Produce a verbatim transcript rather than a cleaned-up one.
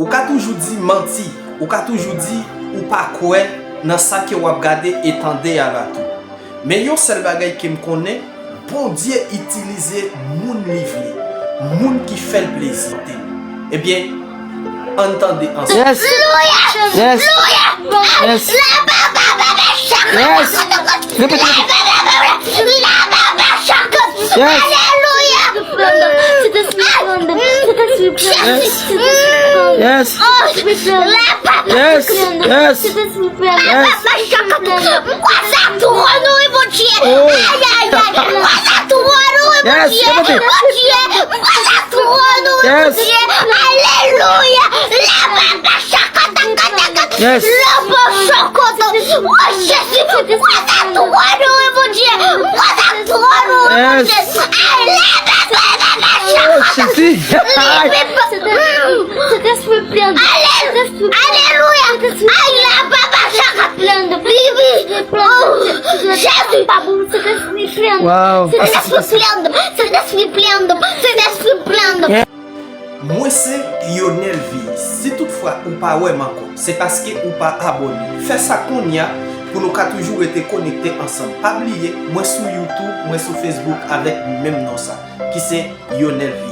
Ou ka toujou di manti, ou ka toujou di ou pa kwè nan sa ke w ap gade e tande a la tou. Men yon sèl bagay ke m konnen, Bondye itilize moun li vle, moun ki fè l plezi. Ebyen, ann tande ansanm. Yes. Yes. Yes. Yes. Repete. Yes. Yes. Yes. Yes. Yes. Mwen kwè sa twò nou wi Bondye. Ayayay. Mwen kwè sa twò nou wi Bondye. Bondye. Mwen kwè sa twò nou wi Bondye. Alelouya. Lababa chakata. Yes. Lobo chokoto. O Jezi. Mwen kwè sa twò nou wi Bondye. Mwen kwè sa twò nou wi Bondye. Alababa Oh, Jezi. Alelouya. Ay la baba chaka. Bibi. Oh, Jezi. Wow. Sentespri plen. Sentespri plen. Sentespri plen. Mwen se Yonel Viz. Si toutfwa ou pa wè m ankò, se paske ou pa abòne. Fè sa kounye a pou nou ka toujou rete konekte ansanm. Pa bliye, mwen sou YouTube, mwen sou Facebook avèk menm non sa, ki se Yonel Viz.